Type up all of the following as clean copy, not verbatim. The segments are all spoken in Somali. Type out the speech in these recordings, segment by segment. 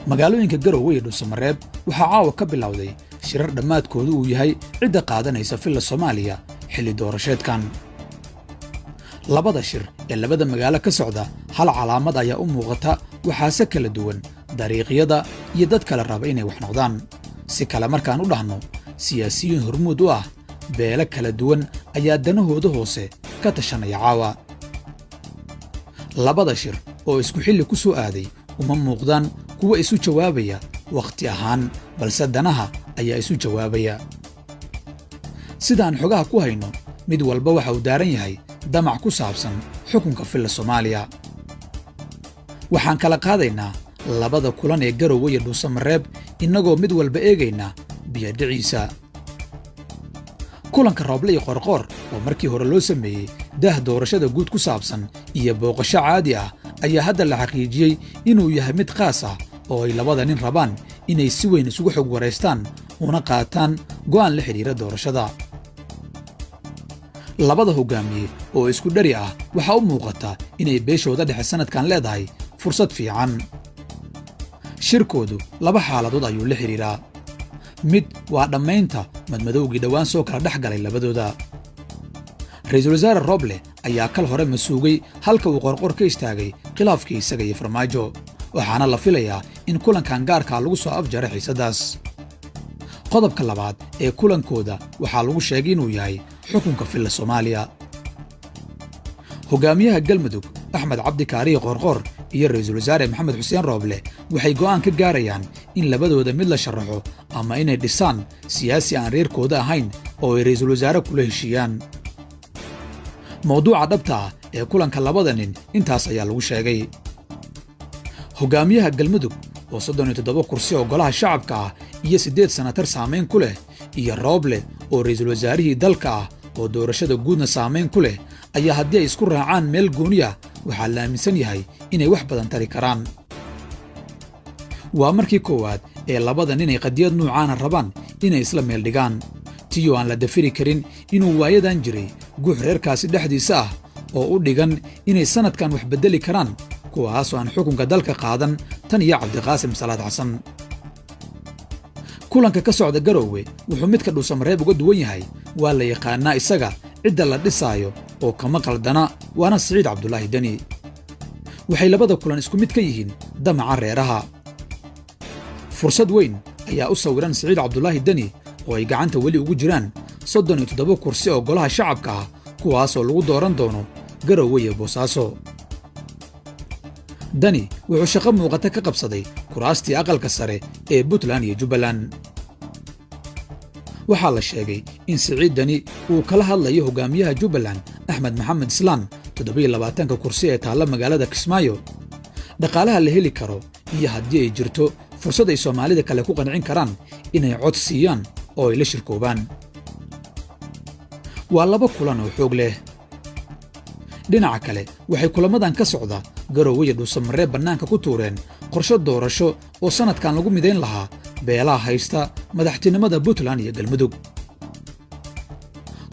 Magaalooyinka Garowe iyo Dhuusamareeb waxaa caawa ka bilowday shirar dhammaadkoodu uu yahay cidda qaadanaysa Villa Soomaaliya xilli doorasheedkan. Labada shir ee labada magaalo ka socda hal calaamad ayaa u muuqata, waxaase kala duwan dariiqyada iyo dad kale raba inay wax noqdaan. Si kale markaan u dhahno, siyaasiyiin hormuud u ah beelo kala duwan ayaa danahooda hoose ka tashanaya caawa. Labada shir oo isku xilli ku soo aaday uma muuqdaan kuwa isu jawaabaya wakhti ahaan, balse danaha ayaa isu jawaabaya. Sidaan xogaha ku hayno, mid walba waxa uu daaran yahay damac ku saabsan xukunka Villa Soomaaliya. Waxaan kala qaadaynaa labada kulan ee Garowe iyo Dhuusamareeb, innagoo mid walba eegaynaa biyadhiciisa. Kulanka Rooble iyo Qorqoor, oo markii hore loo sameeyey daah doorashada guud ku saabsan iyo booqasho caadi ah, ayaa hadda la xaqiijiyey inuu yahay mid khaas ah oo ay labada nin rabaan inay si weyn isugu xog waraystaan una qaataan go'aan la xidhiira doorashada. Labada hogaamiye oo isku dhari ah waxaa u muuqata inay beeshooda dhexe sannadkan leedahay fursad fiican. Shirkoodu laba xaaladood ayuu la xidhiiraa. Mid waa dhammaynta madmadowgii dhowaan soo kala dhex galay labadooda. Ra'iisul Wasaare Roble ayaa kal hore masuugay halka uu Qorqor ka istaagay khilaafkii isaga iyo Farmaajo, waxaana la filayaa in kulankan gaarkaa lagu soo afjara xiisaddaas. Qodobka labaad ee kulankooda waxaa lagu sheegay inuu yahay xukunka Villa Soomaaliya. Hogaamiyaha Galmudug Axmed Cabdi Kaariye Qoorqoor iyo Ra'iisul Wasaare Maxamed Xuseen Rooble waxay go'aan ka gaarayaan in labadooda mid la sharaxo ama inay dhisaan siyaasi aan reerkooda ahayn oo ay ra'iisul wasaare kula heshiiyaan. Mawduuca dhabta ah ee kulanka labada nin intaas ayaa lagu sheegay. Hogaamiyaha Galmudug oo 37 kursi oo golaha shacabka ah iyo 8 sanatar saamayn ku leh, iyo Rooble oo ra'iisul wasaarihii dalka ah oo doorashada guudna saamayn ku leh, ayaa haddii ay isku raacaan meel gooniya, waxaa la aaminsan yahay inay wax badan tari karaan. Waa markii koowaad ee labada nin ay qadiyad nuucaana rabaan inay isla meel dhigaan, tiyoo aan la dafiri karin inuu waayadan jiray guux reerkaasi dhexdiisa ah oo u dhigan inay sannadkan wax beddeli karaan, kuwaasoo aan xukunka dalka qaadan tan iyo Cabdiqaasim Salaad Xasan. Kulanka ka socda Garoowe wuxuu midka Dhuusamareeb uga duwan yahay, waa la yaqaannaa isaga cidda la dhisaayo oo kama qaldana, waana Siciid Cabdulaahi Deni. Waxay labada kulan isku mid ka yihiin damaca reeraha. Fursad weyn ayaa u sawiran Siciid Cabdulaahi Deni oo ay gacanta weli ugu jiraan 37 kursi oo golaha shacabka ah, kuwaasoo lagu dooran doono Garowe iyo Boosaaso. Dani wuxuu shaqo muuqata ka qabsaday kuraastii aqalka sare ee Puntland iyo Jubbaland. Waxaa la sheegay in Siciid Deni uu kala hadlayo hogaamiyaha Jubbaland Axmed Maxamed Islaan 27-ka kursi ee taalla magaalada Kismaayo, dhaqaalaha la heli karo iyo haddii ay jirto fursad ay Soomaalida kale ku qancin karaan inay cod siiyaan oo ay la shirkoobaan. Waa laba kulan oo xoog leh. Dhinaca kale, waxay kulamadan ka socda Garowe iyo Dhuusamaree bannaanka ku tuureen qorsho doorasho oo sannadkan lagu midayn lahaa beelaha haysta madaxtinimada Puntland iyo Galmudug.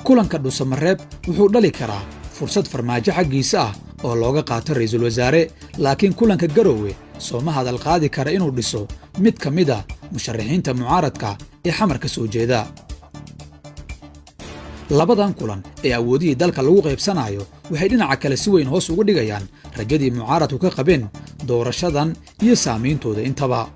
Kulanka Dhuusamareeb wuxuu dhali karaa fursad Farmaajo xaggiisa ah oo looga qaato ra'iisul wasaare, laakiin kulanka Garowe sooma hadal qaadi kara inuu dhiso mid ka mid a musharaxiinta mucaaradka ee Xamar ka soo jeeda. Labadan kulan ee awoodihii dalka lagu qaybsanayo waxay dhinaca kale si weyn hoos ugu dhigayaan rajadii mucaaradku ka qabeen doorashadan iyo saameyntooda intaba.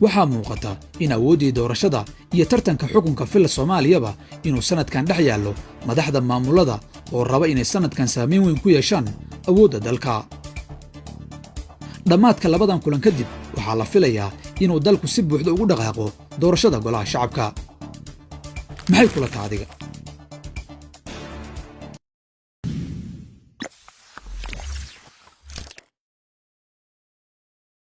Waxaa muuqata in awooddii doorashada iyo tartanka xukunka Villa Soomaaliyaba inuu sannadkan dhex yaallo madaxda maamulada oo raba inay sannadkan saamayn weyn ku yeeshaan awoodda dalka. Dhammaadka labadan kulan kadib, waxaa la filayaa inuu dalku si buuxda ugu dhaqaaqo doorashada golaha shacabka. Maxay kula taha adiga?